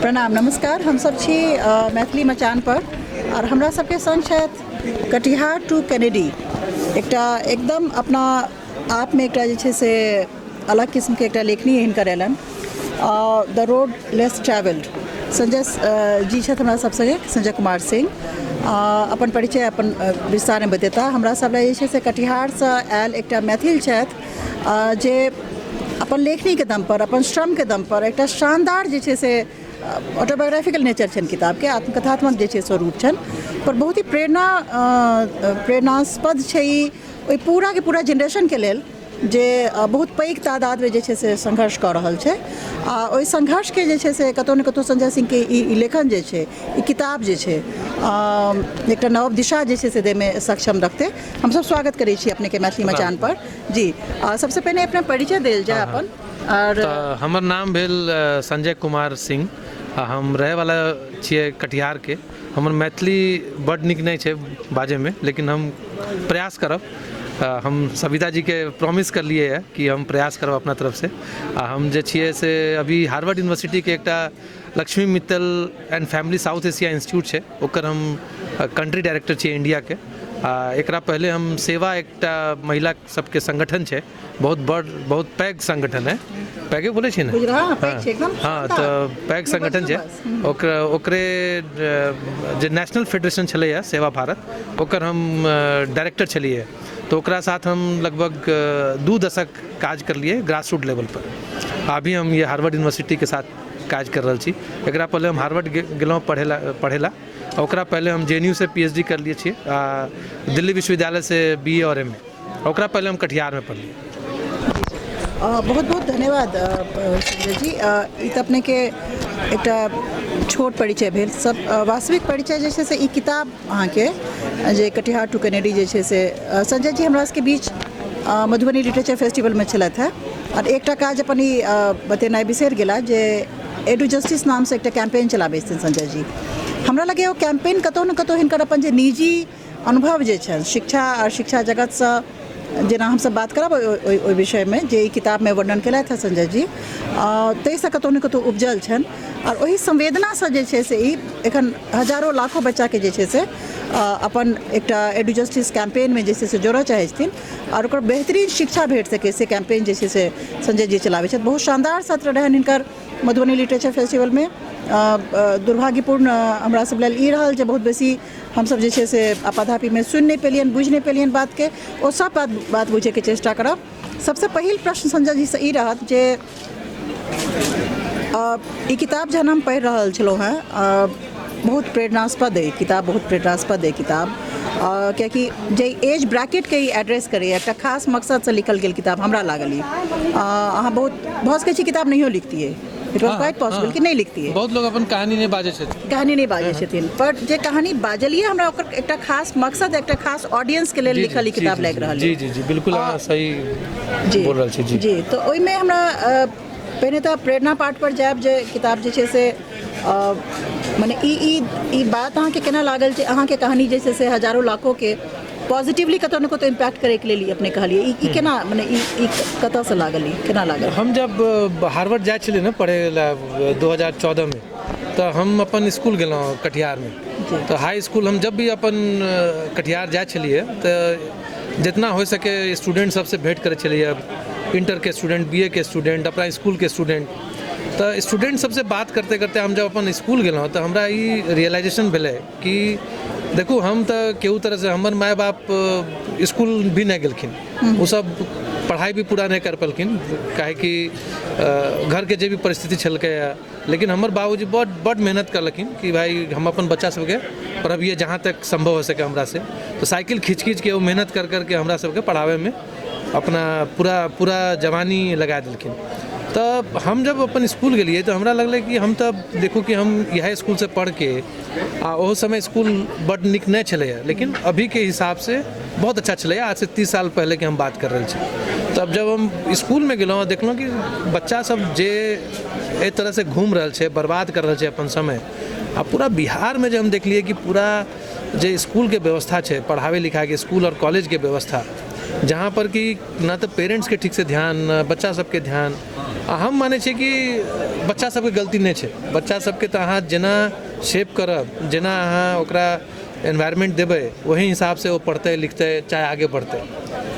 प्रणाम, नमस्कार। हमसब छी मैथिली मचान पर और हमरा सबके संग छथि कटिहार टू कैनेडी, एकटा एकदम अपना आपमे एकटा जे छै से अलग किस्मके एकटा लेखनी हिनकर अयलनि, द रोड लेस ट्रेवल्ड। संजय जी छथि हमरा सब संगे, संजय कुमार सिंह। अपन परिचय अपन विस्तारमे बतेता। हमरा सब लए जे छै से कटिहारसँ आयल एकटा मैथिल छथि जे अपन लेखनीके दम पर, अपन श्रमके दम पर एकटा शानदार जे छै से ऑटोबायोग्राफिकल नेचर छनि किताबके, आत्मकथात्मक जे छै स्वरूप छनि, पर बहुत ही प्रेरणास्पद छै ई ओहि पूराके पूरा जेनरेशनके लेल जे बहुत पैघ तादादमे जे छै से संघर्ष कऽ रहल छै। आ ओहि संघर्षके जे छै से कतहु ने कतहु संजय सिंहके ई लेखन जे छै, ई किताब जे छै, एकटा नव दिशा जे छै से दैमे सक्षम रखतै। हमसभ स्वागत करै छी अपनेके मैथिली मचान पर जी। सबसँ पहिने अपना परिचय देल जाय अपन। आओर तऽ हमर नाम भेल संजय कुमार सिंह आ हम रहैवला छियै कटिहारके। हमर मैथिली बड्ड नीक नहि छै बाजैमे, लेकिन हम प्रयास करब। हम सविता जीके प्रॉमिस करलियै हँ कि हम प्रयास करब अपना तरफसँ। आ हम जे छियै से अभी हार्वर्ड यूनिवर्सिटीके एकटा Lakshmi Mittal and family South Asia institute छै, ओकर हम कंट्री डायरेक्टर छियै इंडियाके। आ एकरा पहिले हम सेवा एकटा महिला सबके संगठन छै, बहुत बड़ बहुत पैघ संगठन है, पैघे बोलै छी ने? हँ, तऽ पैघ संगठन छै, ओकरे जे नेशनल फेडरेशन छलैए सेवा भारत, ओकर हम डायरेक्टर छलियै। तऽ ओकरा साथ हम लगभग 2 दशक काज करलियै ग्रास रूट लेवलपर। अभी हम ये हार्वर्ड यूनिवर्सिटीके साथ काज कर रहल छी। एकरा पहिले हम हार्वर्ड गेलहुँ पढ़ै ला। ओकरा पहिले हम जे एन यू से पी एच डी करलियै छियै आ दिल्ली विश्वविद्यालयसँ बी ए आओर एम ए। ओकरा पहिले हम कटिहारमे पढ़लियै। बहुत बहुत धन्यवाद संजय जी। ई तऽ अपनेके एकटा छोट परिचय भेल। सब वास्तविक परिचय जे छै से ई किताब अहाँके जे कटिहार टू कैनेडी जे छै से संजय जी हमरा सबके बीच मधुबनी लिटरेचर फेस्टिवलमे छलथि हेँ। आओर एकटा काज अपन ई बतेनाइ बिसरि गेला जे एडू जस्टिस नामसँ एकटा कैम्पेन चलाबै छथिन संजय जी। हमरा लगैए ओ कैम्पेन कतहु ने कतहु हिनकर अपन जे निजी अनुभव जे छनि शिक्षा आओर शिक्षा जगतसँ, जेना हमसब बात करब ओहि विषयमे जे ई किताबमे वर्णन केलथि हँ संजय जी, ताहिसँ कतहु ने कतहु उपजल छनि। आओर ओहि संवेदनासँ जे छै से ई एखन हजारो लाखो बच्चाके जे छै से अपन एकटा एडू जस्टिस कैम्पेनमे जे छै से जोड़ऽ चाहै छथिन आओर ओकर बेहतरीन शिक्षा भेट सकै, से कैम्पेन जे छै से संजय जी चलाबै छथि। बहुत शानदार सत्र रहनि हिनकर मधुबनी लिटरेचर फेस्टिवलमे। दुर्भाग्यपूर्ण हमरा सब लेल ई रहल जे बहुत बेसी हमसब जे छै से आपाधापीमे सुनि नहि पेलियनि, बुझि नहि पेलियनि बातके। ओ सब बात बुझैके चेष्टा करब। सबसँ पहिल प्रश्न संजय जीसँ ई रहत जे ई किताब जहन हम पढ़ि रहल छलहुँ हेँ, बहुत प्रेरणास्पद अइ किताब, बहुत प्रेरणास्पद अइ किताब, कियाकि जे एज ब्रैकेटके ई एड्रेस करैए, एकटा खास मकसदसँ लिखल गेल किताब हमरा लागल ई। अहाँ बहुत भऽ सकै छै किताब नहियो लिखतियै, it was quite possible कि नहि लिखतियै। बहुत लोग अपन कहानी नहि बाजै छथिन, कहानी नहि बाजै छथिन, पर जे कहानी बाजलियै हमरा ओकर एकटा खास मकसद, एकटा खास ऑडियंसके लेल लिखल ई किताब लागि रहल। जी जी जी, बिल्कुल अहाँ सही बोल रहल छी। जी जी, तऽ ओहिमे हमरा पहिने तऽ प्रेरणा पाठ पर जायब जे किताब जे छै से मने ई ई ई बात अहाँके केना लागल जे अहाँके कहानी जे छै से हजारो लाखोके पॉजिटिवली कतौ ने कतौ इम्पैक्ट करैके लेल ई अपने कहलियै, ई केना मने ई कतऽसँ लागल, ई केना लागल? हम जब हार्वर्ड जाइ छलियै ने पढ़ै लए 2014मे, तऽ हम अपन इसकुल गेलहुँ कटिहारमे, तऽ हाई इसकुल। हम जब भी अपन कटिहार जाइ छलियै तऽ जितना होइ सके स्टूडेंट सबसँ भेँट करै छलियै, इंटरके स्टूडेंट, बी ए के स्टूडेंट, अपना इसकुलके स्टूडेंट। तऽ स्टूडेंट सबसँ बात करते करते हम जब अपन इसकुल गेलहुँ तऽ हमरा ई रियलाइजेशन भेलै कि देखू, हम तऽ केहू तरहसँ, हमर माय बाप इसकुल भी नहि गेलखिन, ओसब पढ़ाइ भी पूरा नहि कर पेलखिन, काहेकि घरके जे भी परिस्थिति छलकै। लेकिन हमर बाबूजी बड बड मेहनत करलखिन कि भाइ हम अपन बच्चा सबके पढ़बियै जहाँ तक सम्भव हो सके हमरासँ। तऽ साइकिल खींच खींचके ओ मेहनत कर करके हमरा सबके पढ़ाबैमे अपना पूरा पूरा जवानी लगा देलखिन। तऽ हम जब अपन इसकुल गेलियै तऽ हमरा लगलै कि हम तऽ देखू कि हम इएह इसकुलसँ पढ़िके, आ ओहो समय इसकुल बड्ड नीक नहि छलैए, लेकिन अभीके हिसाबसँ बहुत अच्छा छलैए, आजसँ 30 साल पहिलेके हम बात कर रहल छी। तब जब हम इसकुलमे गेलहुँ आ देखलहुँ कि बच्चा सब जे एहि तरहसँ घूमि रहल छै, बर्बाद कर रहल छै अपन समय, आ पूरा बिहारमे जे हम देखलियै कि पूरा जे इसकुलके व्यवस्था छै, पढ़ाबै लिखाइके इसकुल आओर कॉलेजके व्यवस्था, जहाँ पर कि ना तऽ पेरेंट्सके ठीकसँ ध्यान, ना बच्चा सबके ध्यान। आ हम मानै छियै कि बच्चा सबके गलती नहि छै। बच्चा सबके तऽ अहाँ जेना शेप करब, जेना अहाँ ओकरा एनवायरमेंट देबै, ओही हिसाबसँ ओ पढ़तै लिखतै, चाहे आगे बढ़तै।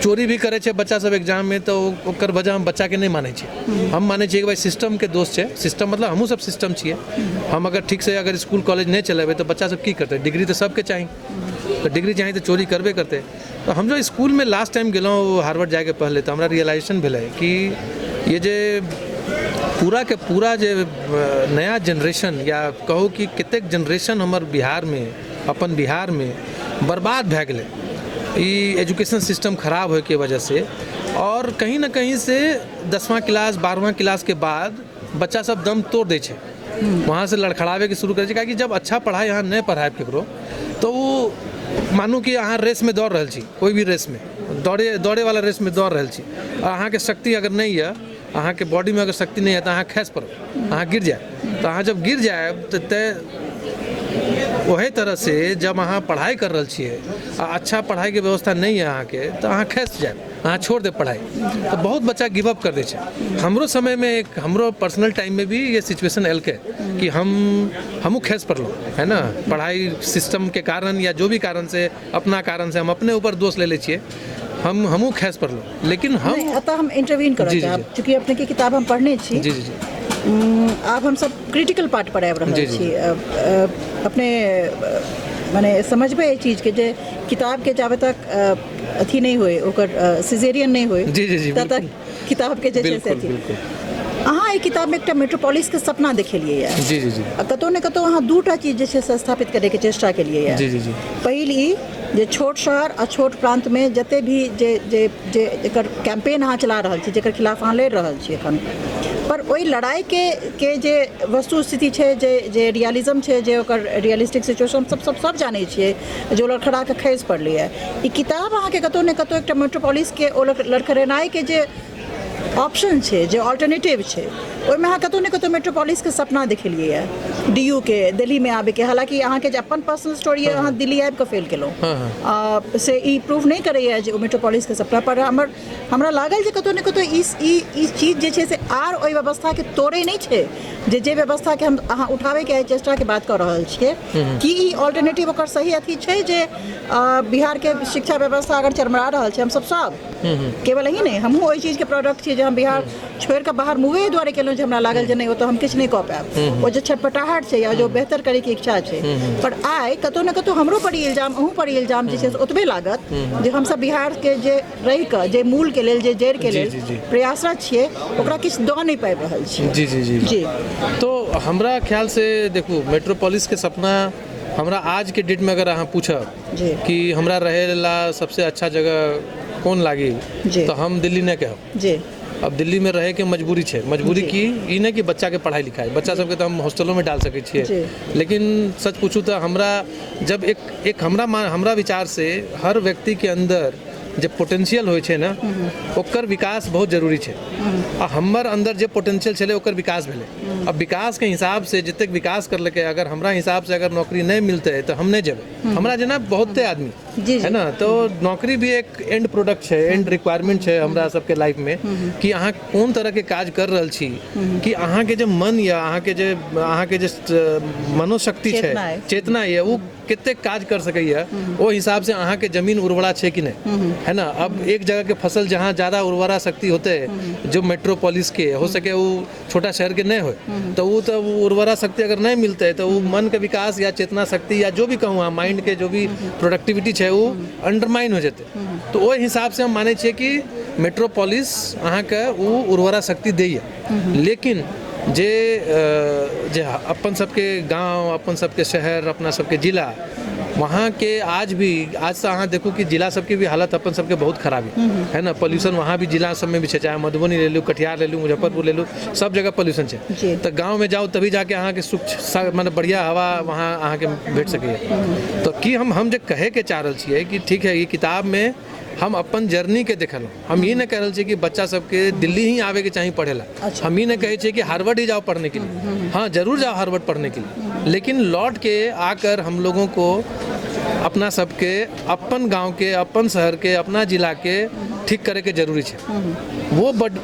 चोरी भी करै छै बच्चा सब एग्जाममे तऽ ओकर वजह हम बच्चाके नहि मानै छियै। हम मानै छियै कि भाइ सिस्टमके दोष छै। सिस्टम मतलब हमहूँ सब सिस्टम छियै। हम अगर ठीकसँ अगर इसकुल कॉलेज नहि चलेबै तऽ बच्चा सब की करतै? डिग्री तऽ सबके चाही, तऽ डिग्री चाही तऽ चोरी करबे करतै। तऽ हम जो इसकुलमे लास्ट टाइम गेलहुँ हार्वर्ड जाइके पहले, तऽ हमरा रियलाइजेशन भेलै कि ये जे पूराके पूरा जे नया जेनरेशन या कहू कि कतेक जेनरेशन हमर बिहारमे, अपन बिहारमे बर्बाद भए गेलै ई एजुकेशन सिस्टम खराब होइके वजहसँ। आओर कहीं ने कहीं से 10वां क्लास 12वां क्लासके बाद बच्चा सब दम तोड़ दै छै, वहाँसँ लड़खड़ाबैके शुरू करै छै। काहेकि जब अच्छा पढ़ाइ अहाँ नहि पढ़ायब ककरो तऽ ओ मानू कि अहाँ रेसमे दौड़ रहल छी, कोइ भी रेसमे दौड़ेवला रेसमे दौड़ रहल छी, आ अहाँके शक्ति अगर नहि यऽ, अहाँके बॉडीमे अगर शक्ति नहि यऽ तऽ अहाँ खसि पड़ब, अहाँ गिर जायब। तऽ अहाँ जब गिर जायब तऽ ओहे तरहसँ जब अहाँ पढ़ाइ कर रहल छियै आ अच्छा पढ़ाइके व्यवस्था नहि यऽ अहाँके, तऽ अहाँ खसि जायब, अहाँ छोड़ देब पढ़ाइ। तऽ बहुत बच्चा गिव अप कर दै छै। हमरो समयमे एक हमरो पर्सनल टाइममे भी ये सिचुएशन एलकै कि हमहूँ खसि पड़लहुँ, है ना, पढ़ाइ सिस्टमके कारण या जो भी कारणसँ, अपना कारणसँ, हम अपने ऊपर दोष ले लै छियै, हमहूँ खसि पड़लहुँ। लेकिन हम नहि, एतऽ हम इंटरवीन करऽ चाहब, चूँकि अपनेके किताब हम पढ़ने छी। जी जी जी आब हम सब क्रिटिकल पार्ट पर आबि रहल छी। अपने मने समझबै एहि चीजके जे किताबके जाबे तक अथी नहि होय, ओकर सिजेरियन नहि होय, जी जी जी तब तक किताबके जे छै से अथी। अहाँ एहि किताबमे एकटा मेट्रोपोलिसके सपना देखेलियै यऽ। जी जी जी आ कतहु ने कतहु अहाँ दूटा चीज जे छै से स्थापित करैके चेष्टा केलियै यऽ। जी जी जी पहिल ई जे छोट शहर आ छोट प्रान्तमे जते भी जे जे जे एकर कैम्पेन अहाँ चला रहल छी, जकर खिलाफ अहाँ लड़ि रहल छी एखन, पर ओहि लड़ाइके के जे वस्तु स्थिति छै, जे जे रियलिज्म छै, जे ओकर रियलिस्टिक सिचुएशन सब सब सब जानै छियै, जे ओ लड़खड़ा कऽ खसि पड़लैए। ई किताब अहाँके कतहु ने कतहु एकटा मेट्रोपोलिसके ओ लड़खड़ेनाइके जे ऑप्शन छै, जे ऑल्टरनेटिव छै, ओहिमे अहाँ कतहु ने कतहु मेट्रोपोलिसके सपना देखेलियै यऽ, डी यू के दिल्लीमे आबैके। हालाँकि अहाँके जे अपन पर्सनल स्टोरी यऽ, अहाँ दिल्ली आबि कऽ फेल केलहुँ, से ई प्रूफ नहि करैए जे ओ मेट्रोपोलिसके सपना पर। हमरा लागल जे कतहु ने कतहु ई चीज जे छै से आर ओहि व्यवस्थाके तोड़ै नहि छै, जे जे व्यवस्थाके हम अहाँ उठाबैके चेष्टाके बात कऽ रहल छियै। कि ई ऑल्टरनेटिव ओकर सही अथी छै जे बिहारके शिक्षा व्यवस्था अगर चरमरा रहल छै, हमसब सब केवल अहीं नहि, हमहूँ ओहि चीजके प्रोडक्ट छियै जे हम बिहार छोड़िकऽ बाहर मूवे दुआरे केलहुँ जे हमरा लागल जे नहि, ओतऽ हम किछु नहि कऽ पायब, ओ जे छटपटाहट छै या जो बेहतर करैके इच्छा छै। पर आइ कतहु ने कतहु हमरो पर ई इल्जाम, अहूँ पर ई इल्जाम जे छै से ओतबे लागत जे हमसब बिहारके जे रहिकऽ जे मूलके लेल, जे जड़िके लेल प्रयासरत छियै, ओकरा किछु दऽ नहि पाबि रहल छियै। जी जी जी जी तो हमरा ख्यालसँ देखू, मेट्रोपोलिसके सपना हमरा आजके डेटमे अगर अहाँ पूछब कि हमरा रहै ला सबसे अच्छा जगह कोन लागी, तऽ हम दिल्ली नहि कहब। जी अब दिल्लीमे रहैके मजबूरी छै। मजबूरी की ई नहि कि बच्चाके पढ़ाइ लिखाइ, बच्चा सबके तऽ हम हॉस्टलोमे डाल सकै छियै, लेकिन सच पूछू तऽ हमरा जब एक एक हमरा हमरा विचारसँ हर व्यक्तिके अन्दर जे पोटेंशियल होइ छै ने, ओकर विकास बहुत जरूरी छै। आ हमर अन्दर जे पोटेंशियल छलै ओकर विकास भेलै। अब विकासके हिसाबसँ जतेक विकास करलकै, अगर हमरा हिसाबसँ अगर नौकरी नहि मिलतै तऽ हम नहि जेबै। हमरा जेना बहुते आदमी है ना, तो नौकरी भी एक एंड प्रोडक्ट छै, एंड रिक्वायरमेंट छै हमरा सबके लाइफमे, कि अहाँ कोन तरहके काज कर रहल छी, कि अहाँके जे मन यऽ, अहाँके जे मनोशक्ति छै, चेतना यऽ, ओ कतेक काज कर सकैए, ओ हिसाबसँ अहाँके जमीन उर्वरा छै कि नहि, है ना। अब एक जगहके फसल जहाँ ज़्यादा उर्वरा शक्ति होते, जो मेट्रोपोलिस के हो सके वो छोटा शहर के नहीं होए, तो वो तो उर्वरा शक्ति अगर नहीं मिलते तो वो मन के विकास या चेतना शक्ति या जो भी कहूँ अहाँ, माइंड के जो भी प्रोडक्टिविटी छै वो अंडरमाइन हो जेतै। तो ओहि हिसाबसँ हम मानै छियै कि मेट्रोपोलिस अहाँके ओ उर्वरा शक्ति दैए, लेकिन जे जे अपन सबके गाँव, अपन सबके शहर, अपना सबके जिला, वहाँके आज भी, आज से अहाँ देखू कि जिला सबके भी हालत अपन सबके बहुत खराब है, है ना। पॉल्यूशन वहाँ भी जिला सबमे भी छै, चाहे मधुबनी ले लू, कटिहार ले लू, मुजफ्फरपुर ले लू, सब जगह पॉल्यूशन छै। तऽ गाँवमे जाउ तभी जाके अहाँके सुख मने बढ़िया हवा वहाँ अहाँके भेट सकैए। तऽ की हम जे कहैके चाह रहल छियै कि ठीक है, ई किताबमे हम अपन जर्नीके देखलहुँ। हम ई नहि कह रहल छियै कि बच्चा सबके दिल्ली ही आबैके चाही पढ़ै ला। हम ई नहि कहै छियै कि हार्वर्ड ही जाओ पढ़ने के लिए, हाँ जरूर जाओ हार्वर्ड पढ़ने के लिए, लेकिन लौट के आकर हम लोगों को अपना सबके, अपन गाँव के, अपन शहर के, अपना जिला के ठीक करैके जरूरी छै। वो बड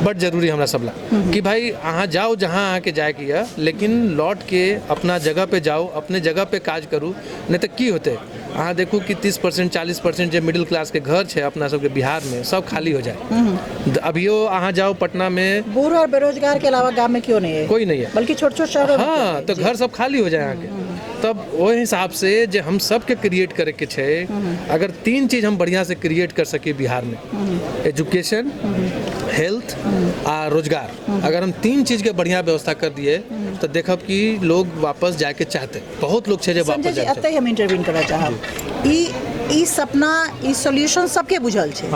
बड जरूरी हमरा सब ला कि भाई अहाँ जाउ जहाँ अहाँके जायके यऽ, लेकिन लौट के अपना जगह पे जाउ, अपने जगह पे काज करू, नहि तऽ की होतै? अहाँ देखू कि 30% 40% जे मिडिल क्लासके घर छै अपना सबके बिहारमे, सब खाली हो जाए। अभियो अहाँ जाउ पटनामे, बूढ़ और बेरोजगार के अलावा गाम में क्यों नहीं है, कोई नहीं है, बल्कि छोट छोट शहरों में। हाँ, तऽ घर सब खाली हो जाए अहाँके। तब ओहि हिसाब से जे हम सबके क्रिएट करैके छै, अगर तीन चीज हम बढ़िया से क्रिएट कर सकी बिहारमे, एजुकेशन, हेल्थ आ रोजगार, अगर हम तीन चीजके बढ़िया व्यवस्था कर दिए तऽ देखब कि लोग वापस जायके चाहते। बहुत लोग छै जे संजय वापस जी, जायके एतहि हम इंटरवीन करऽ चाहब। ई ई सपना, ई सॉल्यूशन सबके बुझल छै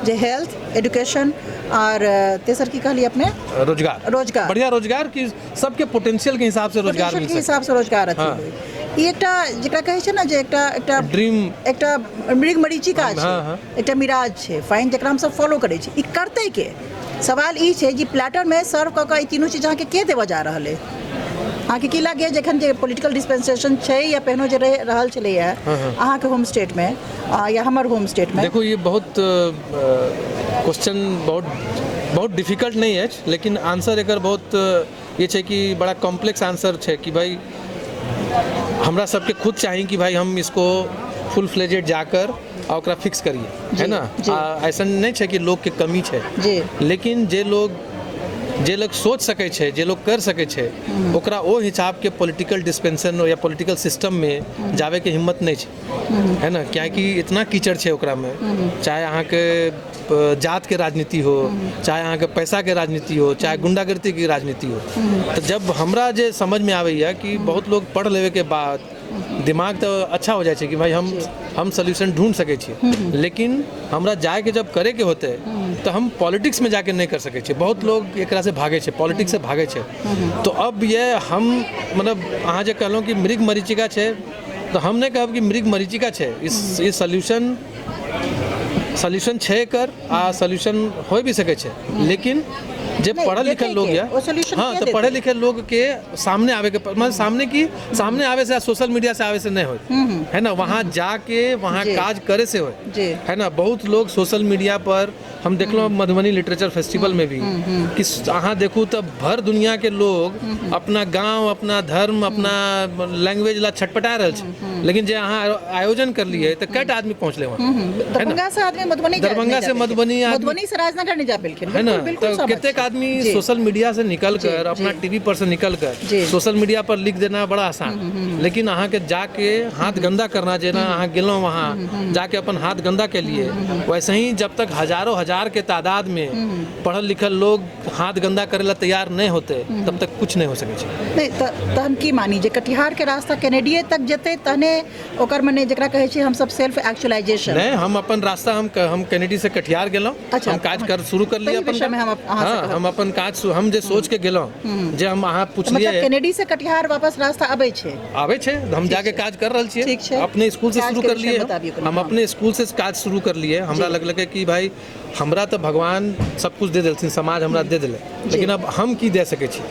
जे हेल्थ, एजुकेशन और तेसर की कहलिए अपने? रोजगार। रोजगार। बढ़िया रोजगार, कि सबके पोटेंशियल के हिसाब से रोजगार पोटेंशियल मिल के सके। हिसाब से रोजगार अथी होय। ई एकटा जेकरा कहै छै ने जे एकटा एकटा ड्रीम, एकटा मृग मरीचिका छै, हाँ, हाँ। एकटा मिराज छै फाइन, जकरा हमसब फॉलो करै छी। ई करतै के? सवाल ई छै जे प्लेटरमे सर्व कऽ कऽ ई तीनू चीज अहाँके के देबऽ जा रहल अइ? अहाँके की लागैए, जखन जे पॉलिटिकल डिस्पेंसेशन छै या पहिनो जे रहि रहल छलैए अहाँके होम स्टेटमे या हमर होम स्टेटमे? देखू, ये बहुत क्वेश्चन बहुत बहुत डिफिकल्ट नहीं अछि, लेकिन आंसर एकर बहुत ये छै कि बड़ा कॉम्प्लेक्स आंसर छै कि भाई हमरा सबके खुद चाही कि भाई हम इसको फुल फ्लेजेड जाकर आ ओकरा फिक्स करिए, है ना? ऐसा नहीं छै कि लोग के कमी छै, लेकिन जे लोग सोच सकै छै, जे लोग कर सकै छै, ओकरा ओ हिसाबके पॉलिटिकल डिस्पेंसन या पॉलिटिकल सिस्टममे जाबेके हिम्मत नहि छै, है ना? कियाकि इतना कीचड़ छै ओकरामे, चाहे अहाँके जातके राजनीति हो, चाहे अहाँके पैसाके राजनीति हो, चाहे गुंडागर्दीके राजनीति हो। तऽ जब हमरा जे समझमे आबैए कि बहुत लोग पढ़ लेबेके बाद दिमाग तऽ अच्छा हो जाइ छै कि भाई हम सोल्यूशन ढूंढ सकै छियै, लेकिन हमरा जायके जब करैके होतै तऽ हम पॉलिटिक्समे जाके नहि कर सकै छियै। बहुत लोग एकरा से भागै छै, पॉलिटिक्स से भागै छै। तो अब ये हम मतलब अहाँ जे कहलहुँ कि मृग मरीचिका छै, तऽ हम नहि कहब कि मृग मरीचिका छै। इस ई सोल्यूशन सोल्यूशन छै एकर, आ सोल्यूशन हो भी सकै छै, लेकिन जे नहि, पढ़ल लिखल देतै लोग के? यऽ, ओ solution हाँ, के तऽ देतै? पढ़े लिखे लोग के सामने आवे के, मतलब सामने की सामने आवे से, सोशल मीडिया से आवे से नहीं होय, है ना? वहाँ जाके वहाँ काज करे से होय, है ना? बहुत लोग सोशल मीडिया पर, हम देखलहुँ मधुबनी लिटरेचर फेस्टिवल में भी कि अहाँ देखू तऽ भर दुनिया के लोग अपना गांव, अपना धर्म, अपना लैंग्वेज ला छटपटा रहल छै, लेकिन जे अहाँ आयोजन करलियै तऽ कएटा आदमी पहुँचलै वहाँ, है ना? दरभंगा से आदमी मधुबनी दरभंगा नहीं से जा पेलखिन। मधुबनी आदमी- मधुबनी से राजनगर नहीं जा पेलखिन। है ना? बिल्कुल, बिल्कुल तो सहमत कितने छी। आदमी सोशल मीडिया से निकल कर, अपना टीवी पर से निकल कर, सोशल मीडिया पर लिख देना बड़ा आसान, लेकिन अहाँ के जाके हाथ गंदा करना, जेना अहाँ गेलहुँ वहाँ जाके अपन हाथ गंदा के लिए, वैसे ही जब तक हजारों हजार के तादाद में पढ़ल लिखल लोग हाथ गंदा करे ला तैयार नहीं होते, तब तक कुछ नहीं हो सकै छै। नहि तऽ तहन की मानी जे कटिहारके रास्ता कैनेडिये तक जेतै तहने ओकर मने जकरा कहै छी हमसब सेल्फ एक्चुअलाइजेशन? नहीं, हम अपन रास्ता, हम कैनेडी से कटिहार गेलहुँ। हम काज कर शुरू कर लिए ताहि अपन। विषयमे हम अहाँसँ हाँ, कहब। हम अपन काज हम जे सोच के गेलहुँ, जे हम अहाँ मतलब पुछलियै। कैनेडी से कटिहार वापस रास्ता अबै छै? आबै छै, हम जाके काज कर रहल छियै। ठीक छै। अपने स्कूल से काज शुरू के कर विषयमे लिए। बताबियौ कनि, हम अपने स्कूल से काज शुरू कर लिए। हमरा लगलकै कि भाई हमरा तऽ भगवान सब कुछ दे देलथिन, समाज हमरा दे देलै, लेकिन अब हम की दे सकै छी?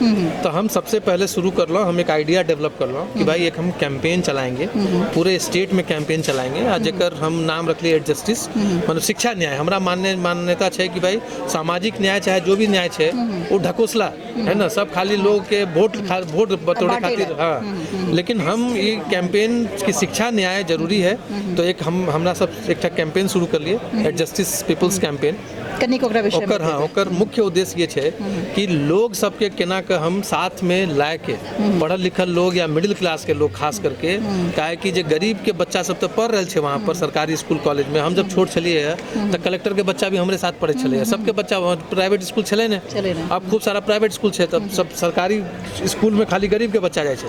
तऽ हम सबसे पहले शुरू करलहुँ, हम एक आइडिया डेवलप करलहुँ कि भाई एक हम कैंपेन चलाएंगे, पूरे स्टेट में कैंपेन चलाएंगे, आ जेकर हम नाम रखलिए एड जस्टिस, मतलब शिक्षा न्याय। हमरा मान्यता छै कि भाई सामाजिक न्याय चाहे जो भी न्याय छै, वो ढकोसला है ना, सब खाली लोग के वोट वोट बटोरे बांटे खातिर। ला। हाँ, लेकिन हम ये कैंपेन की शिक्षा न्याय जरूरी है, तो एक हम हमरा सब एकटा कैंपेन शुरू कर लिए, एड जस्टिस पीपल्स कैंपेन। कनिक ओकरा विषयमे। ओकर, हाँ, ओकर मुख्य उद्देश्य ये छै कि लोग सबके केना के हम साथ में लाए के, पढ़ल लिखल लोग या मिडिल क्लास के लोग खास करके, काहे कि जे गरीब के बच्चा सब तऽ पढ़ रहल छै वहाँ पर सरकारी स्कूल कॉलेज में। हम जब छोट छलियै तऽ कलेक्टर के बच्चा भी हमरे साथ पढ़ै छलैए, सबके बच्चा। प्राइवेट स्कूल छलै ने। छलै ने। अब खूब सारा प्राइवेट स्कूल छै, तब सब सरकारी स्कूल में खाली गरीब के बच्चा जाइ छै,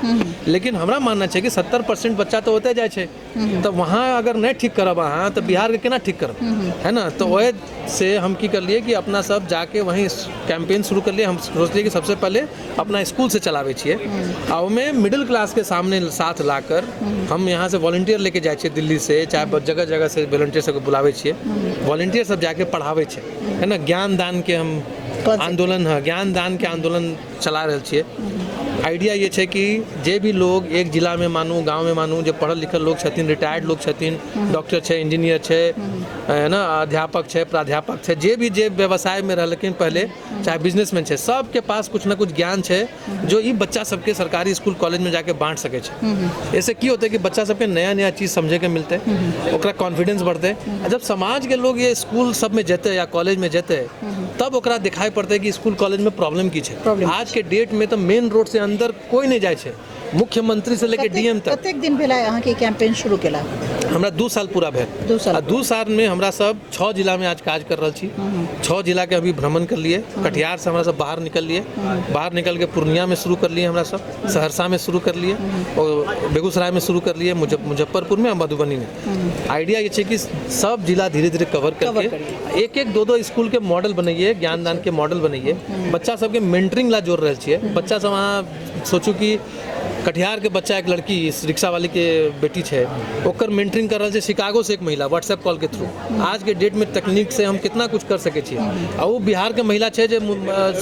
लेकिन हमरा मानना छै कि 70% बच्चा तऽ ओतय जाइ छै। तऽ वहाँ अगर नहि ठीक करब अहाँ तऽ बिहार के केना ठीक करब, है ना? तऽ ओहे से हम की करलिए कि अपना सब जाके वहीं कैंपेन शुरू कर लिए। हम सोचलिए कि सबसे पहले अपना स्कूल से चलाबै छियै, आ ओहिमे मिडिल क्लास के सामने साथ लाकर हम यहाँ से वॉलेंटियर लेके जाइ छियै, दिल्ली से चाहे जगह जगह से वॉलेंटियर सबके बुलाबै छियै। वॉलेंटियर सब जाके पढ़ाबै छै, है ना? ज्ञान दान के हम Concept. आंदोलन, हाँ, ज्ञान दान के आंदोलन चला रहल छियै। आइडिया ये छै कि जे भी लोग एक जिलामे मानू, गाँवमे मानू, जे पढ़ल लिखल लोग छथिन, रिटायर्ड लोग छथिन, डॉक्टर छै, इंजीनियर छै, है ना, अध्यापक छै, प्राध्यापक छै, जे भी जे व्यवसायमे रहलखिन पहले, चाहे बिजनेसमैन छै, सबके पास कुछ ने कुछ ज्ञान छै जो ई बच्चा सबके सरकारी स्कूल कॉलेजमे जाके बाँट सकै छै। एहिसँ की होतै कि बच्चा सबके नया नया चीज समझैके मिलतै, ओकरा कॉन्फिडेंस बढ़तै। आ जब समाजके लोग ये स्कूल सबमे जेतै या कॉलेजमे जेतै, तब ओकरा दिखाई पड़तै कि स्कूल कॉलेजमे प्रॉब्लम की छै। Problem. आज के डेट में तऽ मेन रोड से अंदर कोई नहीं जाइ छै, मुख्यमंत्री से लेके डीएम तक। कतेक दिन भेला अहाँके कैंपेन शुरू केला? हमरा 2 साल पूरा भेल। 2 साल। आ 2 सालमे हमरा सब 6 जिलामे आज काज कर रहल छी। 6 जिलाके अभी भ्रमण कर लिए। कटिहार से हमरा सब बाहर निकल लिए, बाहर निकल के पूर्णिया में शुरू कर लिए, हमरा सब सहरसा में शुरू कर लिए और बेगूसराय में शुरू कर लिए, मुजफ्फरपुर में और मधुबनी में। आइडिया ये छै कि सब जिला धीरे धीरे कवर कवर करके एक एक दो दो स्कूल के मॉडल बनैए, ज्ञानदान के मॉडल बनैए। बच्चा सबके मेंटरिंग ला जोड़ रहल छियै। बच्चा सब, अहाँ सोचू कि कटिहार के बच्चा, एक लड़की इस रिक्शा वाली के बेटी छै, ओकर मेंटरिंग कर रहल छै शिकागो से एक महिला व्हाट्सएप कॉल के थ्रू। आज के डेट में तकनीक से हम कितना कुछ कर सकै छियै। आ ओ बिहार के महिला छै जे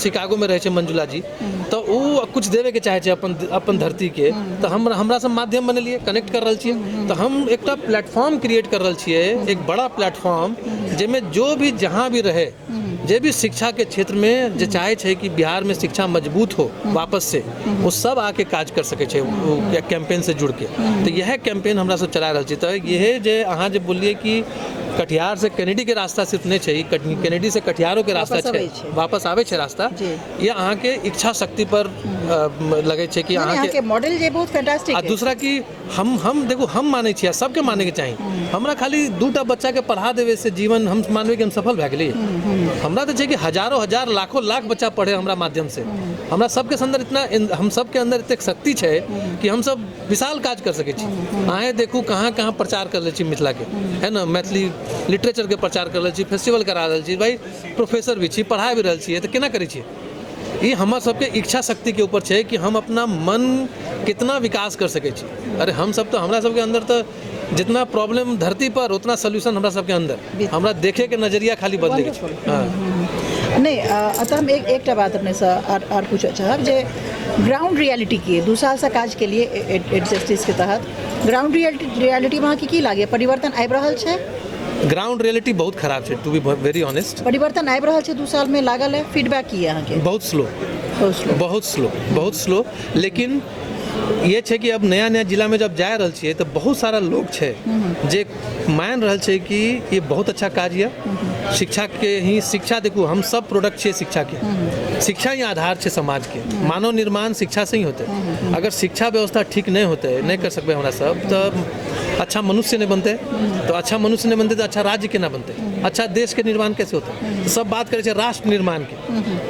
शिकागो में रहै छै, मंजुला जी, तऽ ओ कुछ देवे के चाहै छै अपन अपन धरती के, तऽ हम हमरा सब माध्यम बनेलियै, कनेक्ट कर रहल छियै। तऽ हम एकटा प्लेटफॉर्म क्रिएट कर रहल छियै, एक बड़ा प्लेटफॉर्म, जाहिमे जो भी जहाँ भी रहे, जे भी शिक्षा के क्षेत्र में जे चाहे छै कि बिहार में शिक्षा मजबूत हो वापस से, वो सब आके काज कर सकै छै ओ कैंपेन से जुड़ के। तऽ इएह कैंपेन हमरा सब चला रहल छी। तऽ इएह जे अहाँ जे बोललियै कि कटिहार से कैनेडी के रास्ता सिर्फ नहि छै, ई कैनेडी से कटिहारो के रास्ता वापस छै। अबै छै। वापस आबै छै रास्ता। ये अहाँके इच्छा शक्ति पर लगै छै कि नहि, अहाँके अहाँके मॉडल जे बहुत फैंटास्टिक आ दूसरा कि हम देखू, हम मानै छियै आ सबके मानैके चाही, हमरा खाली दूटा बच्चाके पढ़ा देबै से जीवन हम मानबै कि हम सफल भए गेलियै। हमरा तऽ छै कि हजारो हजार, लाखों लाख बच्चा पढ़े हमरा माध्यम से। हमरा सबके अंदर इतना, हम सबके अंदर एतेक शक्ति छै कि हम सब विशाल काज कर सकै छी। अहें देखू, कहाँ कहाँ प्रचार कर लै छी मिथिलाके, है ना, मैथिली लिटरेचरके प्रचार कर रहल छी, फेस्टिवल करा रहल छी, भाई प्रोफेसर भी छी, पढ़ा भी रहल छियै, तऽ केना करै छियै? ई हमर सबके इच्छा शक्तिके ऊपर छै कि हम अपना मन कितना विकास कर सकै छी। अरे, हम सब तऽ, हमरा सबके अंदर तऽ जितना प्रॉब्लम धरती पर, उतना सोल्यूशन हमरा सबके अंदर। हमरा देखे के नजरिया खाली बदले के छै। हाँ। नहि, अतः हम एक एकटा बात अपनेसँ आर पूछऽ चाहब जे ग्राउंड रियलिटी की 2 सालसँ काज के लिए एड जस्टिस के तहत ग्राउंड रियलिटी मे अहाँके की लागैए, परिवर्तन आबि रहल छै? ग्राउंड रियलिटी बहुत खराब छै, टू बी वेरी ऑनेस्ट। परिवर्तन आबि रहल छै 2 सालमे लागल है? फीडबैक की है अहाँके? बहुत स्लो। बहुत स्लो। बहुत स्लो, बहुत स्लो। लेकिन ये छै कि अब नया नया जिलामे जब जा रहल छियै तऽ बहुत सारा लोग छै जे मान रहल छै कि ये बहुत अच्छा काज यऽ। शिक्षा के ही शिक्षा, देखू, हम सब प्रोडक्ट छियै शिक्षा के। शिक्षा ही आधार छै समाजके। मानव निर्माण शिक्षा से ही होतै। अगर शिक्षा व्यवस्था ठीक नहि होतै, नहि कर सकबै हमरा सब, तऽ अच्छा मनुष्य नहि बनतै। तऽ अच्छा मनुष्य नहि बनतै तऽ अच्छा राज्य केना बनतै? अच्छा देशके निर्माण कैसे होतै? सब बात करै छै राष्ट्र निर्माणके,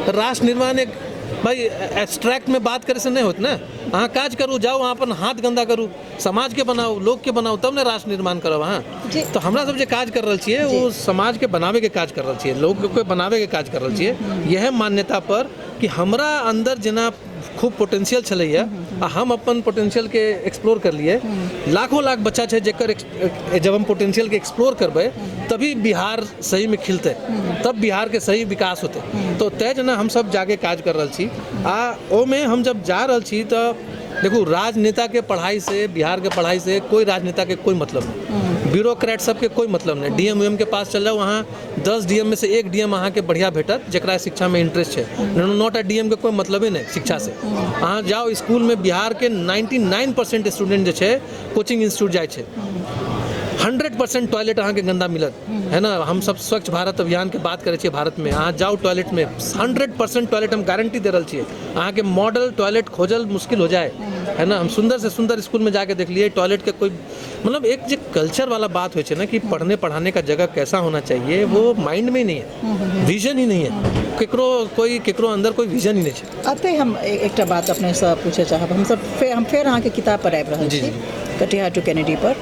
तऽ राष्ट्र निर्माण एक भाई एब्स्ट्रैक्ट में बात करे से नहीं होत ना। अहाँ काज करू, जाउ, अहाँ अपन हाथ गन्दा करू, समाजके बनाउ, लोकके बनाउ, तब ने राष्ट्र निर्माण करब अहाँ। तऽ हमरा सब जे काज कर रहल छियै, ओ समाजके बनाबैके काज कर रहल छियै, लोकके बनाबैके काज कर रहल छियै, इएह मान्यता पर कि हमरा अन्दर जेना खूब पोटेंशियल छलैया आ हम अपन पोटेंशियलके एक्सप्लोर करलियै। लाखों लाख बच्चा छै जेकर जब हम पोटेंशियलके एक्सप्लोर करबै, तभी बिहार सहीमे खिलतै, तब बिहारके सही विकास होतै। तऽ तै जेना हम सब जाके काज कर रहल छी। आ ओहिमे हम जब जा रहल छी तऽ देखू, राजनेताके पढ़ाई से, बिहारके पढ़ाई से कोई राजनेताके कोई मतलब नहीं, ब्यूरोक्रेट सबके कोई मतलब नहीं। डीएम उएम के पास चल जाओ अहाँ, 10 डीएम में से एक डीएम अहाँके बढ़िया भेटत जकरा शिक्षामे इंटरेस्ट छै। नौटा डीएम के कोई मतलबे नहि शिक्षा से। अहाँ जाओ स्कूलमे, बिहारके 99% स्टूडेंट जे छै कोचिंग इंस्टीट्यूट जाइ छै। 100% टॉयलेट अहाँके गन्दा मिलत, है ना? हम सब स्वच्छ भारत अभियानके बात करै छियै भारतमे। अहाँ जाउ टॉयलेटमे, 100% टॉयलेट, हम गारंटी दे रहल छियै अहाँके, मॉडल टॉयलेट खोजल मुश्किल हो जाए, है ना? हम सुंदर से सुंदर स्कूल में जाके देख लिए, टॉयलेट के कोई मतलब, एक जे कल्चर वाला बात होइ छै ना कि पढ़ने पढ़ाने का जगह कैसा होना चाहिए, वो माइंड में ही नहीं है, विजन ही नहीं है केकरो कोई, केकरो अंदर कोई विजन ही नहीं छै। अतः हम एकटा बात अपनेसँ पूछऽ चाहब। हमसब फेर, हम फेर अहाँके किताब पर आबि रहल छी, कटिहार टू कैनेडी पर।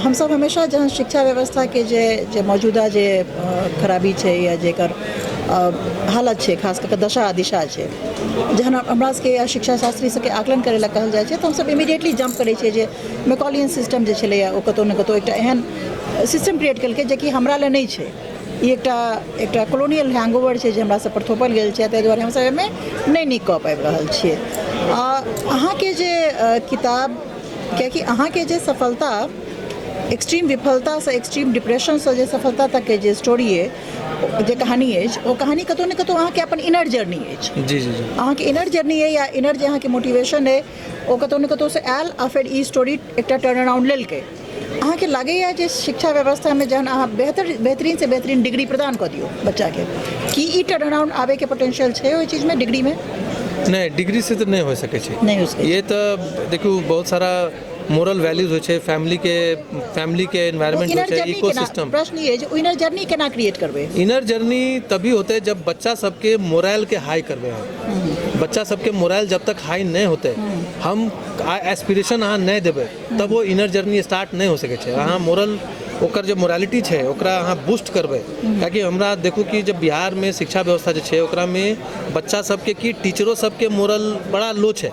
हमसब हमेशा जहन शिक्षा व्यवस्थाके जे जे मौजूदा जे खराबी छै या जेकर हालत छै, खास कऽ कऽ दशा दिशा छै, जहन हमरा सबके या शिक्षा शास्त्री सबके आकलन करै लए कहल जाइ छै, तऽ हमसब इमीडिएटली जम्प करै छियै जे मैकॉलियन सिस्टम जे छलैए, ओ कतहु ने कतहु एकटा एहन सिस्टम क्रिएट केलकै जेकि हमरा लए नहि छै। ई एकटा एकटा कोलोनियल हैंगओवर छै जे हमरा सब पर थोपल गेल छै। ताहि दुआरे हमसब एहिमे नहि नीक कऽ पाबि रहल छियै। अहाँके जे किताब, कियाकि अहाँके जे सफलता एक्सट्रीम विफलतासँ, एक्सट्रीम डिप्रेशनसँ जे सफलता तकके जे स्टोरी अइ, जे कहानी अछि, ओ कहानी कतहु ने कतहु अहाँके अपन इनर जर्नी अछि। जी जी जी अहाँके इनर जर्नी अइ या इनर जे अहाँके मोटिवेशन अइ, ओ कतहु ने कतहुसँ आयल आ फेर ई स्टोरी एकटा टर्न अराउंड लेलकै। अहाँके लागैए जे शिक्षा व्यवस्थामे जहन अहाँ बेहतरीनसँ बेहतरीन डिग्री प्रदान कऽ दियौ बच्चाके, की ई टर्न अराउंड आबैके पोटेंशियल छै ओहि चीजमे, डिग्रीमे? नहि, डिग्री से तऽ नहि हो सकै छै। नहि हो सकै। ये तऽ देखियौ, बहुत सारा मोरल वैल्यूज होइ छै, फैमिलीके एनवायरमेंट होइ छै, इको सिस्टम। प्रश्न ई जे इनर जर्नी केना क्रिएट करबै? इनर जर्नी तभी होतै जब बच्चा सबके मोरल के हाई करबै अहाँ। बच्चा सबके मोरल जब तक हाई नहि होतै, हम एस्पिरेशन अहाँ नहि देबै, तब ओ इनर जर्नी स्टार्ट नहि हो सकै छै। अहाँ मोरल, ओकर जे मोरालिटी छै, ओकरा अहाँ बूस्ट करबै। कियाकि हमरा देखू कि जब बिहारमे शिक्षा व्यवस्था जे छै, ओकरामे बच्चा सबके की, टीचरो सबके मोरल बड़ा लो छै।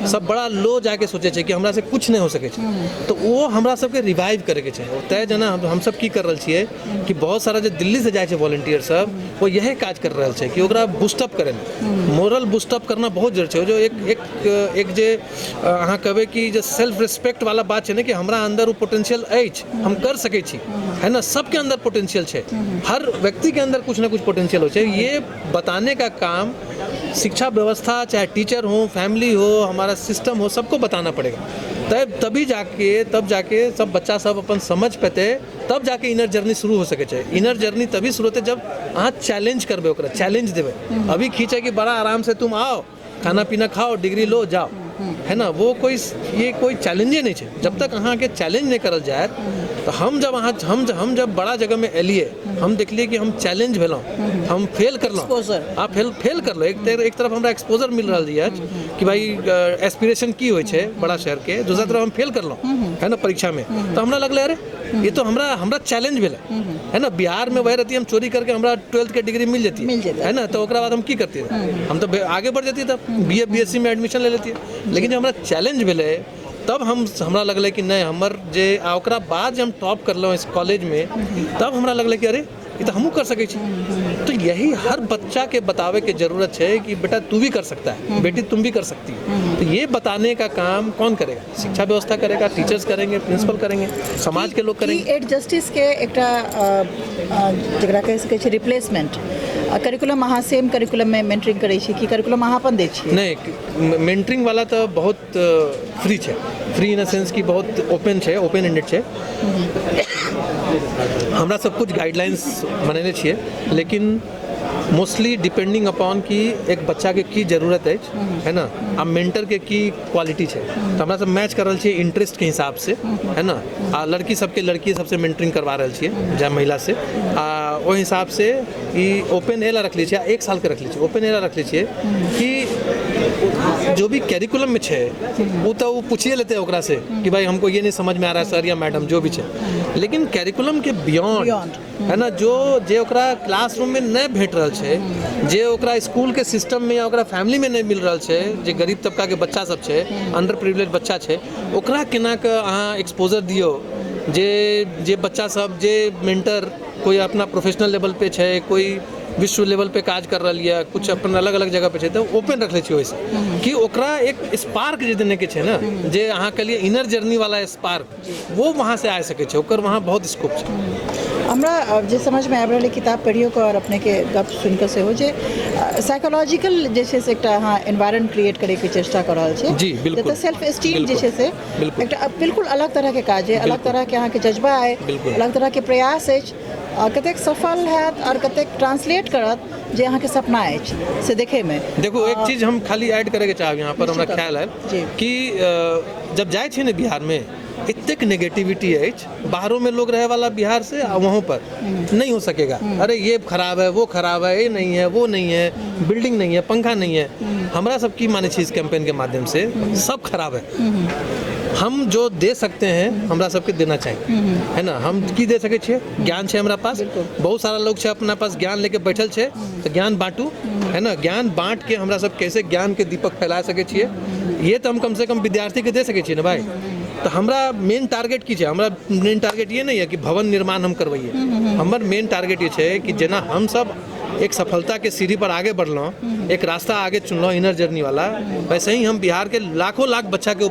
सब बड़ा लो जाके सोचै छै कि हमरा से कुछ नहि हो सकै छै। तऽ ओ हमरा सबके रिवाइव करैके छै। तैँ जेना हमसब की कर रहल छियै कि बहुत सारा जे दिल्ली से जाइ छै वॉलेंटियर सब, ओ यही काज कर रहल छै कि ओकरा बूस्टअप करै लए। मोरल बूस्टअप करना बहुत जरूरी छै। जो एक एक एक जे अहाँ कहबै कि जे सेल्फ रिस्पेक्ट वाला बात छै ने, कि हमरा अंदर ओ पोटेंशियल अछि, हम कर सकै छी, है ना? सबके अंदर पोटेंशियल छै, हर व्यक्ति के अंदर कुछ ना कुछ पोटेंशियल हो छै। ये बताने का काम शिक्षा व्यवस्था, चाहे टीचर हो, फैमिली हो, हमारा सिस्टम हो, सबको बताना पड़ेगा। तब तभी जाके, तब जाके सब बच्चा सब अपन समझ पेतै, तब जाके इनर जर्नी शुरू हो सकै छै। इनर जर्नी तभी शुरू होतै जब अहाँ चैलेंज करबै, ओकरा चैलेंज देबै। अभी खींचे कि बड़ा आराम से तुम आओ, खाना पीना खाओ, डिग्री लो, जाओ, है ना? वो कोई ये कोई चैलेंजे नहि छै जब तक अहाँके चैलेंज नहि करल जायत। तऽ हम जब अहाँ हम हम जब बड़ा जगहमे एलियै, हम देखलियै कि हम चैलेंज भेलहुँ, हम फेल करलहुँ। Exposure. आ फेल फेल करलहुँ। एक तरफ हमरा एक्सपोजर मिल रहल अछि कि भाई एस्पिरेशन की होइ छै बड़ा शहरके, दोसर तरफ हम फेल करलहुँ, है ना, परीक्षामे। तऽ हमरा लगलै, अरे, ये तो हमरा हमरा चैलेंज भेलै, है ना? बिहार में वही रहती, हम चोरी करके हमरा 12th के डिग्री मिल जाती, मिल जेतै। है ना? तो ओकरा बाद हम की करती? हम तो आगे बढ़ जाती, तब बीए बीएससी में एडमिशन ले लेती। लेकिन जब हमरा चैलेंज भेलै, तब हम हमरा लगलै कि नहि, हमर जे आ ओकरा बाद जे हम टॉप करलहुँ इस कॉलेजमे, तब हमरा लगलै कि अरे, ई तऽ हमहूँ कर सकै छी। तो यही हर बच्चा के बतावे के जरूरत है कि बेटा, तू भी कर सकता है, बेटी, तुम भी कर सकती हो। तो ये बताने का काम कौन करेगा? शिक्षा व्यवस्था करेगा, टीचर्स करेंगे, प्रिंसिपल करेंगे, समाज के लोग करेंगे। की एड जस्टिस के एकटा जकरा कहि सकै छी रिप्लेसमेंट करिकुलम, अहाँ सेम करिकुलममे मेंटरिंग करै छी कि करिकुलम अहाँ अपन दै छियै? नहि, मेंटरिंग वाला तऽ बहुत फ्री छै। फ्री इन अ सेंस कि बहुत ओपन छै, ओपन एंडेड छै। हमरा सब कुछ गाइडलाइंस बनेने छियै, लेकिन मोस्टली डिपेंडिंग अपॉन कि एक बच्चाके की जरूरत अछि, है ना, आ मेंटर के की क्वालिटी छै। तऽ हमरा सब मैच कर रहल छियै इंटरेस्टके हिसाबसँ, है ना? आ लड़की सबके लड़की सबसे मेंटरिंग करवा रहल छियै, जा महिला से। आ ओहि हिसाबसँ ई ओपन एला रखले छियै आ एक सालके रखले छियै। ओपन एला रखले छियै कि जो भी कैरिकुलम में छै, वो तो वो पूछिए लेते हैं ओकरा से कि भाई, हमको ये नहीं समझ में आ रहा है सर या मैडम, जो भी छै। लेकिन कैरिकुलम के बियॉन्ड, Beyond. है ना, जो जे ओकरा क्लासरूम में नहि भेट रहल छै, जे ओकरा स्कूल के सिस्टम में या ओकरा फैमिली में नहि मिल रहल छै, जे गरीब तबका के बच्चा सब छै, अंडर प्रिविलेज बच्चा छै, ओकरा केना कऽ अहाँ एक्सपोजर दियौ जे जे बच्चा सब, जे मेंटर कोई अपना प्रोफेशनल लेवल पे छै, कोई विश्व लेवल पे काज कर रहल यऽ, कुछ अपन अलग अलग जगह पे छै। तऽ ओपन रखले छियै ओहिसँ कि ओकरा एक स्पार्क जे देने के छै ने, जे अहाँके लिए इनर जर्नी वाला स्पार्क, वो वहाँ से आ सकै छै। ओकर वहाँ बहुत स्कोप छै। हमरा जे समझमे आबि रहल अइ किताब पढ़ियो कऽ आओर अपनेके गप सुनि कऽ सेहो, जे साइकोलॉजिकल जे छै से एकटा अहाँ एनवायरन क्रिएट करैके चेष्टा कऽ रहल छी। जी, बिल्कुल। जतऽ सेल्फ एस्टीम जे छै से एकटा बिल्कुल अलग तरहके काज अइ, अलग तरहके अहाँके जज्बा अइ, अलग तरहके प्रयास अछि। कतेक सफल हैत आओर कतेक ट्रांसलेट करत जे अहाँके सपना अछि, से देखैमे। देखो, एक चीज हम खाली ऐड करैके चाहब यहाँ पर, हमरा निश्चित। ख्याल आयल कि जब जाइ छी ने बिहारमे, एतेक नेगेटिविटी अछि बाहरों में लोग रहे वाला बिहार से आ वहों पर, नहीं हो सकेगा, अरे ये खराब है, वो खराब है, ये नहीं है, वो नहीं है, बिल्डिंग नहीं है, पंखा नहीं है। हमरा सब की माने छी इस कैंपेन के माध्यम से, सब खराब है, हम जो दे सकते हैं हमरा सबके देना चाहिए, है ना? हम की दे सकै छियै? ज्ञान छै हमरा पास। बहुत सारा लोग छै अपना पास ज्ञान लेके बैठल छै, तऽ ज्ञान बाँटू, है ना? ज्ञान बाँट के हमरा सब कैसे ज्ञान के दीपक फैला सकै छियै, ये तऽ हम कम से कम विद्यार्थी के दे सकै छियै ने भाई। तऽ हमरा मेन टारगेट की छै? हमरा मेन टारगेट ये नहीं है कि भवन निर्माण हम करबैए। हमर मेन टारगेट ये छै कि जेना हमसब एक सफलता के सीढ़ी पर आगे बढ़लहुँ, एक रास्ता आगे चुनलहुँ इनर जर्नी वाला, वैसे ही हम बिहार के लाखों लाख बच्चा के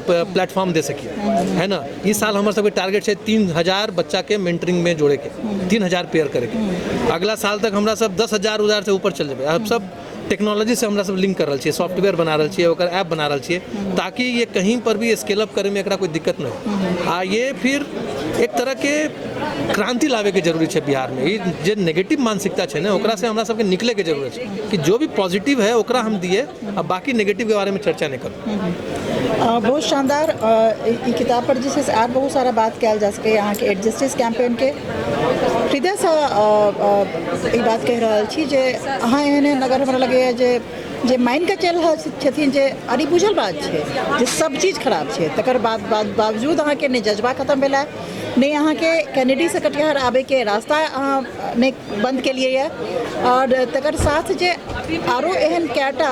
प्लेटफॉर्म दे सकी, है ना। इस साल हमर सबके टारगेट छै 3000 बच्चा के मेंटरिंग में जोड़े के, 3000 पेयर करे के। अगला साल तक हमरा सब 10,000 उजार से ऊपर चल जेबै। अब सब टेक्नोलॉजी से हमरा सब लिंक कर रहल छियै, सॉफ्टवेयर बना रहल छियै, ओकर ऐप बना रहल छियै, ताकि ये कहीं पर भी स्केल अप करे में एकरा कोई दिक्कत नहि हो। आ ये फिर एक तरह के क्रांति लावे के जरूरी छै बिहार में। ई जे नेगेटिव मानसिकता छै ने, ओकरा से हमरा सबके निकले के जरूरत छै कि जो भी पॉजिटिव है ओकरा हम दिए, आ बाकी नेगेटिव के बारे में चर्चा नहीं करू। बहुत शानदार। ई किताब पर जे छै से आर बहुत सारा बात कयल जा सकैए। अहाँके एड जस्टिस कैंपेनके हृदयसँ ई बात कहि रहल छी जे अहाँ एहन एहन अगर हमरा लगैए जे जे मानिकऽ चलि रहल छथिन जे अरे बुझल बात छै जे सब चीज खराब छै, तकर बाद बावजूद अहाँके नहि जज्बा खतम भेलै, नहि अहाँके कैनेडीसँ कटिहार आबैके रास्ता अहाँ नहि बन्द केलियै यऽ, आओर तकर साथ जे आरो एहन कएटा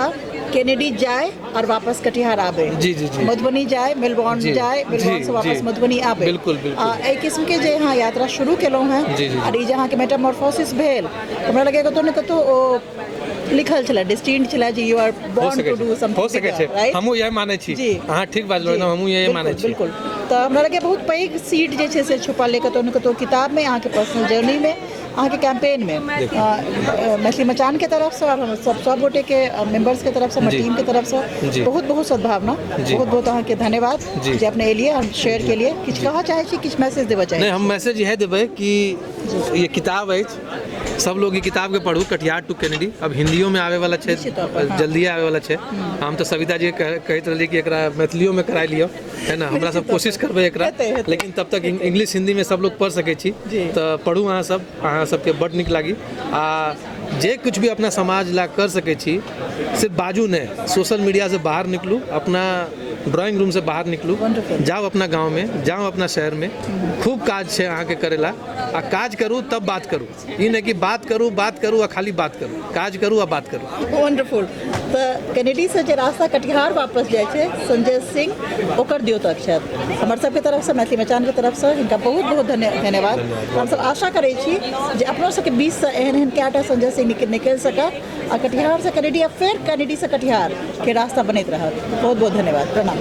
कैनेडी जाय और वापस कटिहार आबे, जी जी जी, मधुबनी जाय, मेलबोर्न जाय, मेलबोर्न से वापस मधुबनी आबे। बिल्कुल बिल्कुल। एहि किस्म के जे अहाँ यात्रा शुरू केलहुँ हेँ और ई जे अहाँके मेटामॉर्फोसिस भेल, हमरा लगैए कतहु ने कतहु ओ लिखल छलै, डिस्टिंड छलै जे you are born to do something. हो सकै छै, हमहूँ इएह मानै छी। अहाँ ठीक बाजलहुँ, एकदम हमहूँ इएह मानै छी। बिल्कुल। तऽ हमरा लगैए बहुत पैघ सीट जे छै से छुपल अइ कतहु ने कतहु किताबमे, अहाँके पर्सनल जर्नीमे, अहाँके कैंपेनमे। मैथिली मचानके तरफसँ और हम सब गोटेके मेंबर्सके तरफसँ, हमर टीमके तरफसँ बहुत बहुत सद्भावना, बहुत बहुत अहाँके धन्यवाद जे अपने एलियै, हम शेयर केलियै। किछु कहऽ चाहै छी, किछु मैसेज देबऽ चाहै? नहि, हम मैसेज इएह देबै कि ये किताब अछि, सब लोग ई किताब के पढ़ू, कटिहार टू कैनेडी। अब हिंदियो में आवे वाला छै, जल्दिए आवे वाला छै। हम तऽ सविता जी कहैत रहली कि एकरा मैथिलियो में कराय लियौ, है ना। हमरा सब कोशिश करबै एकरा, लेकिन तब तक इंग्लिश हिंदी में सब लोग पढ़ सकै छी। तऽ पढ़ू अहाँ सब, अहाँ सबके बड नीक लागी। आ जे कुछ भी अपना समाज ला कर सकै छी, सिर्फ बाजू नहि, सोशल मीडिया से बाहर निकलू, अपना ड्राइंग रूम से बाहर निकलू, जाओ अपना गाँव में, जाओ अपना शहर में, खूब काज छै अहाँके करेला। आ काज करू तब बात करू, ई नहि कि बात करू बात करू आ खाली बात करू, काज करू आ बात करू। वंडरफुल। तऽ कैनेडीसँ जे रास्ता कटिहार वापस जाइ छै संजय सिंह, ओकर द्योतक छथि। हमर सबके तरफसँ, मैथिली मचानके तरफसँ हिनका बहुत बहुत धन्यवाद। हमसब आशा करै छी जे अपनो सबके बीचसँ एहन एहन कएटा संजय सिंह निकलि सकत आ कटिहारसँ कैनेडी आ फेर कैनेडीसँ कटिहारके रास्ता बनैत रहत। बहुत बहुत धन्यवाद, प्रणाम।